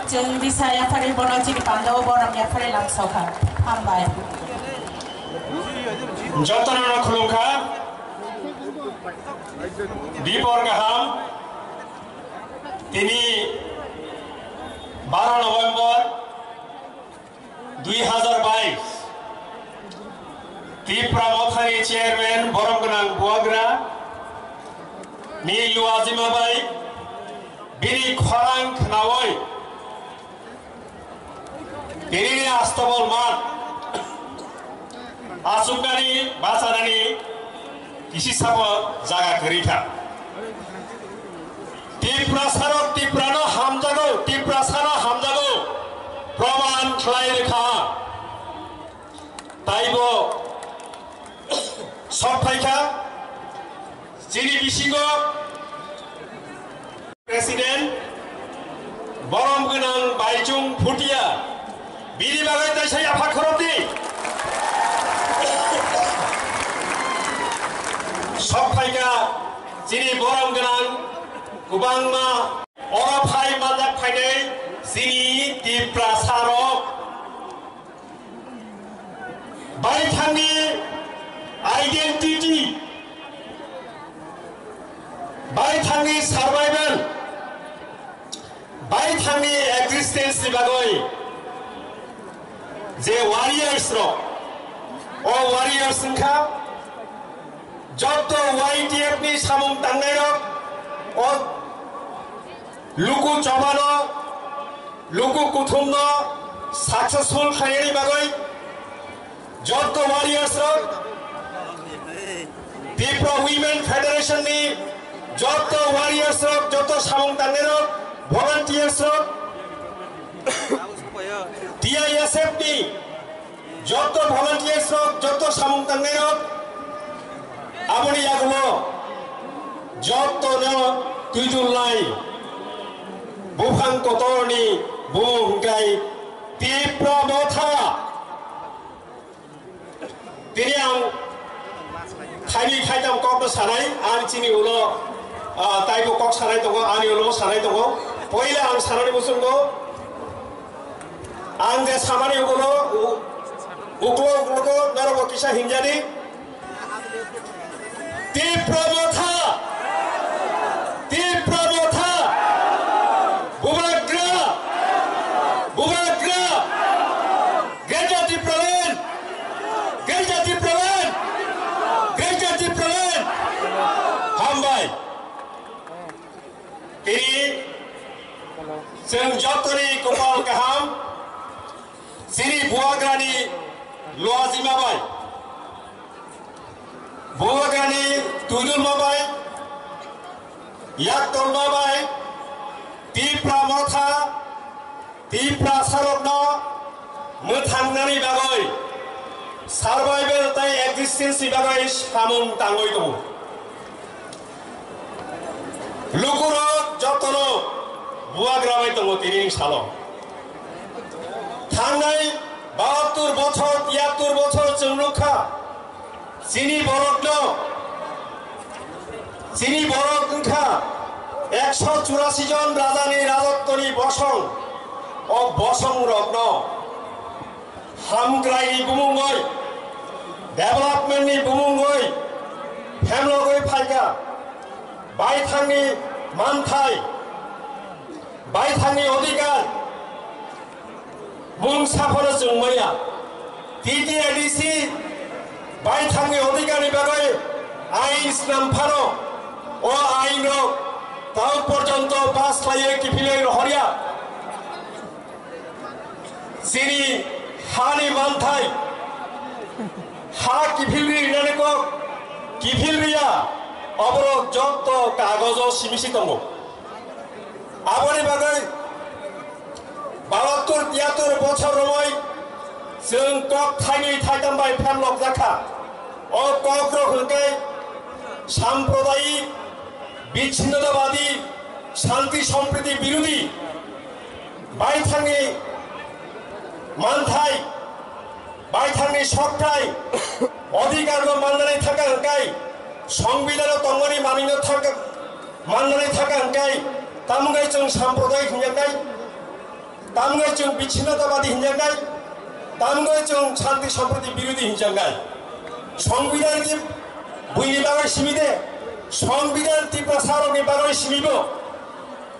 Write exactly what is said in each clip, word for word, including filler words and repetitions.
Chwng bisa yaphari bono chini pandao borom yaphari lamsokha. Hambai. Jotono khulumkha. Dipor kaham. Tini baro November dui hazar bais, Tipra Mothani chairman borom gwnang Buagra ni Luajima bai bini khorang khnaui tini ni Astabol mat achuknani bachanani kisi sabo jaga kwrwi kha. Tiprasarok Tiprano hamjago, Tiprasano hamjago, proman khlai rwkha. Taibo sok phaikha chini bisingo President borom gwnang Baichung Phutia, bini bagwi taisa yapha khorokdi. Sok phaikha chini borom gwnang kwbangma oro phai manjak phainai chini Tiprasarok. Baithangni identity, baithangni survival, baithangni existence ni bagwi je warriors rok, o warriors wngkha joto Y T F ni samung tangnai rok, o luku chobano, luku kuthumno successful khlainani bagwi joto warriors rok, Tipra Women Federation ni joto warriors rok, joto samung tangnai rok, volunteers rok, T I S F ni joto volunteers rok, joto samung tangnai rok, aboni yagulo jotono twijulnai buphang kotorni bumung hwnkhe Tipra Motha. Tini ang thaini thaitam kokno sanai, ang chini ulo, ah, taibo kok sanai tongo, ani ulo sanai tongo. Poila ang sanani muchungo, ang je samani ulo, u-, uklo uklogo norokbo kisa hinjani. Tipra Motha! Tipra Motha! Bubagra! Bubagra! Greater Tipraland! Greater Tipraland! Greater Tipraland! Hambai! Tini chwng jotoni kopal kaham, chini Bubagrani Luajima bai, Bubagrani Twijulma bai, Yaktolma bai, Tipra Motha, Tiprasarokno mwthangnani bagwi, survival tei existence ni bagwi samung tangwi tongo. Lukurok jotono Bubagra bai tongo tini salo. Thangnai bahattur bochor, tiyattur bochor chwng nukha. Chini borokno, chini borok wngkha ekso churasi jon rajani rajottoni bosong. O bosong rokno hamkraini bumungoi, development ni bumungoi phemlogoi phaikha. Baithangni manthai, baithangni odhikar, mungsa phano chwng maya. T T A D C baithangni odhikarni bagwi ain snam phano, o ain rok tau porjonto pass khlaiwi kiphilwi rohorya. Chini hani manthai, ha kiphilwi rinani kok kiphilriya, oborok jotto kagojo simisi tongo. Aboni bagwi bahattur tiyattur bochor romwi chwng kok thainwi thaitam bai phem lokjakha. O kokrok hwnkhe sampradayik, bichinnotabadi, shanti sompriti birodhi, baithangni manthai, baithangni sokthai, odhikarno mannani thangkha hwnkhe, songbidano tongmani manwino thangkha, mannani thangkha hwnkhe, tamungkhe chwng sampradayik hwnjaknai. Tamgwi chwng bichinnatabadi hinjaknai, tamgwi chwng shanti sampriti birodhi hinjaknai. Songbidan ki buini bagwi simi de, Songbidan Tiprasarokni bagwi simi bo.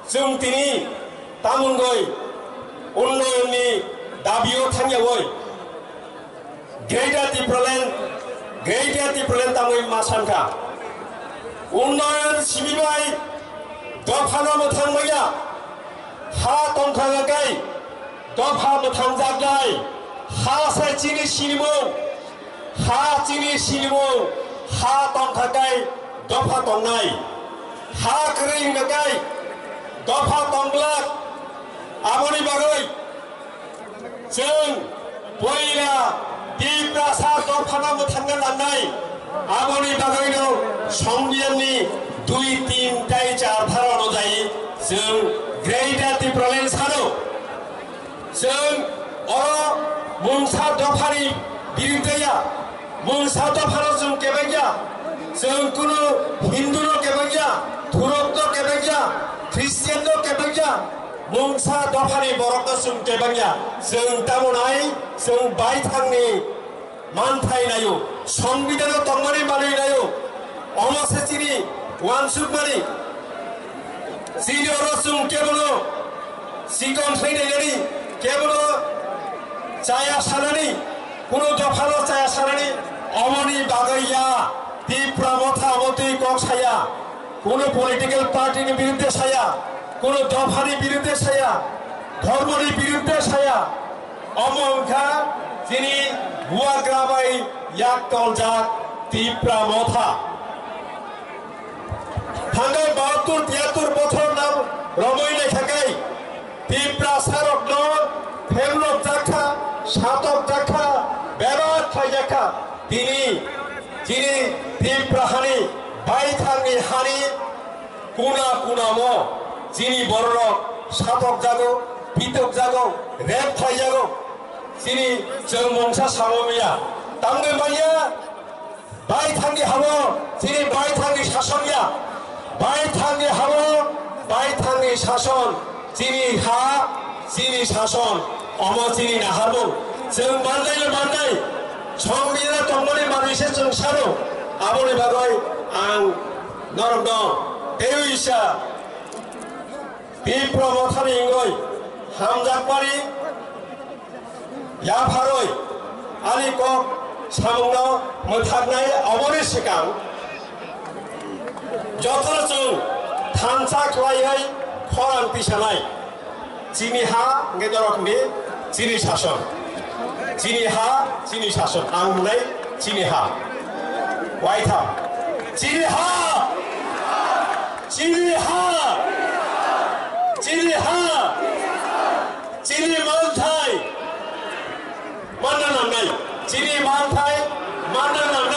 Chwng tini tamungwi unnayonni dabio thangyawi Greater Tipraland, Greater Tipraland tamwi ma sankha. Unnayan simi bai dophano mwthang maya. Ha tongkha hwnkhe dopha mwthangjaknai. Ha se chini sinimung. Ha chini sinimung. Ha tongkha khe dopha tongnai. Ha kwrwi hwnkhe dopha tongglak. Aboni bagwi chwng poila Tiprasa dophano mwthangna nangnai. Aboni bagwino Songbidanni dui, tin tei char dhara onujai chwng Greater Tipraland sano. Chwng oro mungsa dophani birudde ya, mungsa dophano chwng kebeng ya, chwng kunu Hinduno kebeng ya, Thurokno kebeng ya, Christianno kebeng ya, mungsa dophani borokno chwng kebeng ya. Chwng tamo nai, chwng baithangni manthai naio, Songbidanno tongmani manwi naio. Omo se chini uansukmani. Chini oro chwng kebono chikon khlai nainani, kebono chaya sanani, kunu dophano chaya sanani, omoni bagwi ya. Tipra Motha omo twi kok saya. Kunu political party ni birudde saya, kunu dophani birudde saya, dhormoni birudde saya. Omo wngkha chini bubagra bai yak toljak Tipra Motha. Thangnai bahattur tiyattur bochor nam romwi naikha khe Tiprasarokno phemlokjakha, satokjakha, bebak khlaijakha. Tini chini Tipra hani baithangni hani kuna kunamo chini bororok satokjago, pitokjago, rep khlaijago. Chini chwng mungsa samo miya. Tamni manya baithangni habo chini baithangni sason ya. Baithangni habo baithangni sason. Chini ha, chini sason. Omo chini naharmung. Chwng manjaino manjai. Songbidanno tongmani manwi se chwng sano. Aboni bagwi ang norokno teiwi sa Tipra Mothani wngwi hamjakmani yapharwi ani kok samungno mwthaknai. Aboni swkang jotono chwng thansa khlaiwi khorang tisanai. Chini ha hwnkhe norok hwnwi chini sason. Chini ha, chini sason. Ang hwnwi chini ha. Waitham. Chini ha! Chini ha! Chini ha! Chini manthai! Manna nangnai. Chini manthai manna nangnai.